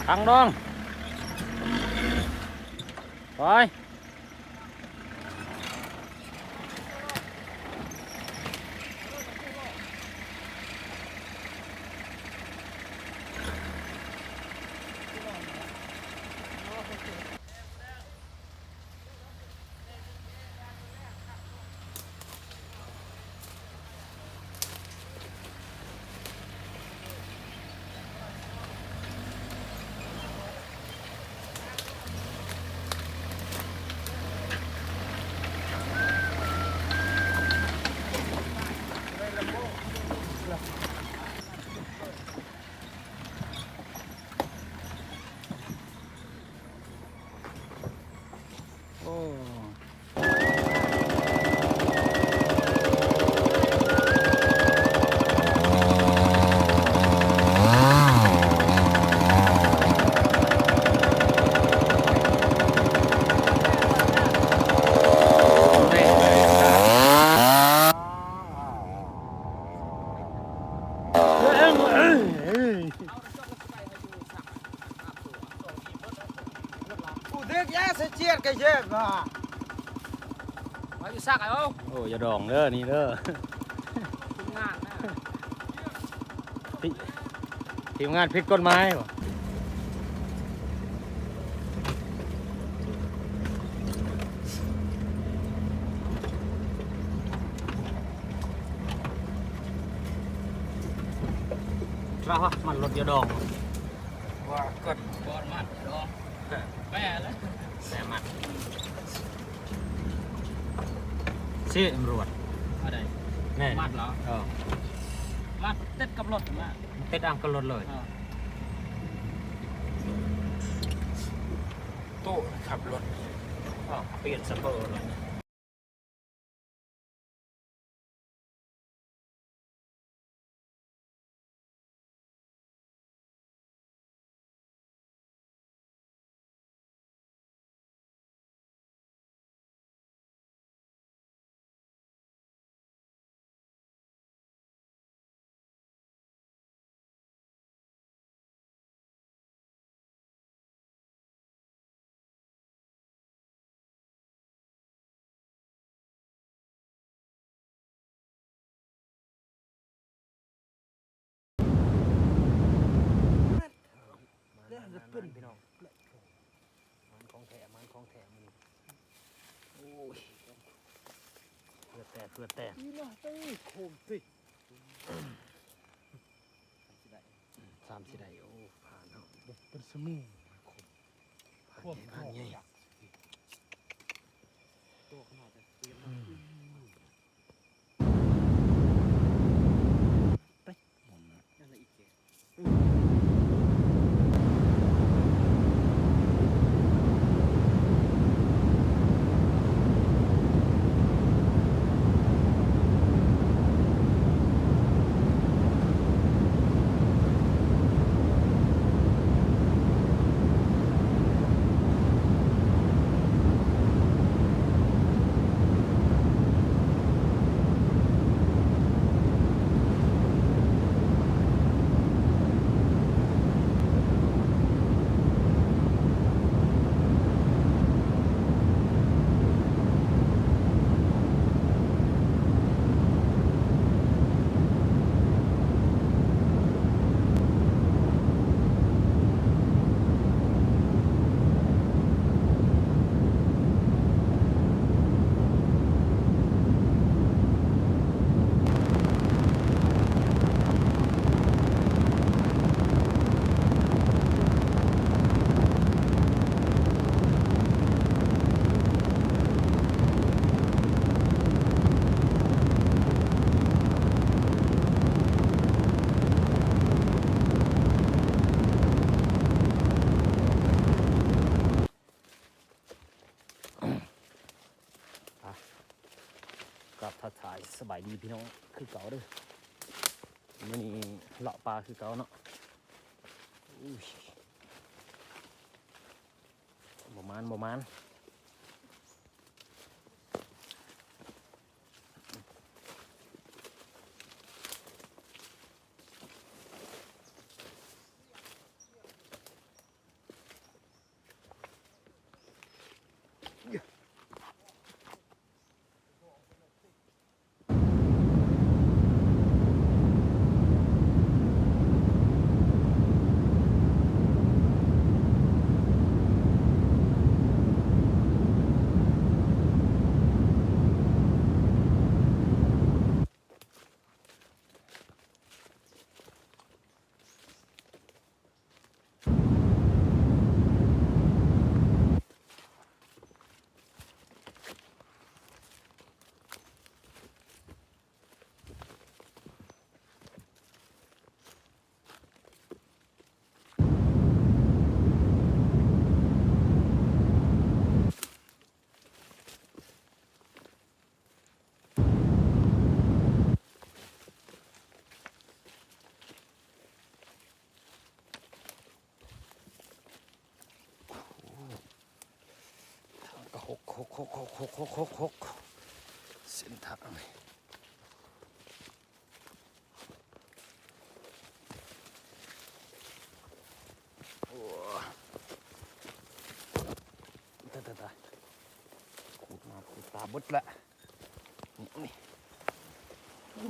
ທາງດອງ ໄປ. ໂອ້ ກູເດັກຢາສະຈຽດກະເຈັບວ່າ ມາຢູ່ຊັກເອົາ. ໂອ້ ຢ່າດອງເດີ ນີ້ເດີ ທີມງານນະ ທີມງານຜິດກົດໝາຍ. ລາວມັນລົດຢ່າດອງ ວ່າກົດ ບໍ່ມັດດອງ ແປແລ້ວ ແປມັດ ຊິຕຳຫຼວດ ອັນໃດ ແມ່ນ ມັດເຫຼືອ ເອີ ມັດຕິດກັບລົດນະ ຕິດອັງກັບລົດເລີຍ ເອີ ໂຕຂັບລົດ ເອີ ປ່ຽນສະເປີເລີຍ. ມາ ມາ ມາ ມາ ພີ່ນ້ອງ ມັນຂອງແທ້ ມັນຂອງແທ້ມື້ນີ້ ໂອ້ຍ ເພື່ອແຕ່ ເພື່ອແຕ່ ອີ່ນະ ເຕີໂຄມຕິ ຊ້ຳຊິໄດ້ ໂອ້ ຜ່ານເນາະ ເປັນສະໝູ່ ຜ່ານໃຫຍ່ ຜ່ານໃຫຍ່ ໂຕຂະໜາດຈະ ອືມ. ອ່ະ ກາບທັກທາຍສະບາຍດີພີ່ນ້ອງຄືເກົ່າເດີ ມື້ນີ້ເລາະປ່າຄືເກົ່າເນາະ ອຸ້ຍ ບໍ່ໝານ ບໍ່ໝານ. ຄົກໆໆໆໆ ເສັ້ນທາງນີ້ ໂອ້ ຕາຍໆໆ ຂູດໜ້າຂູດຕາເບິດລະ ນີ້ ນີ້ ໂອ້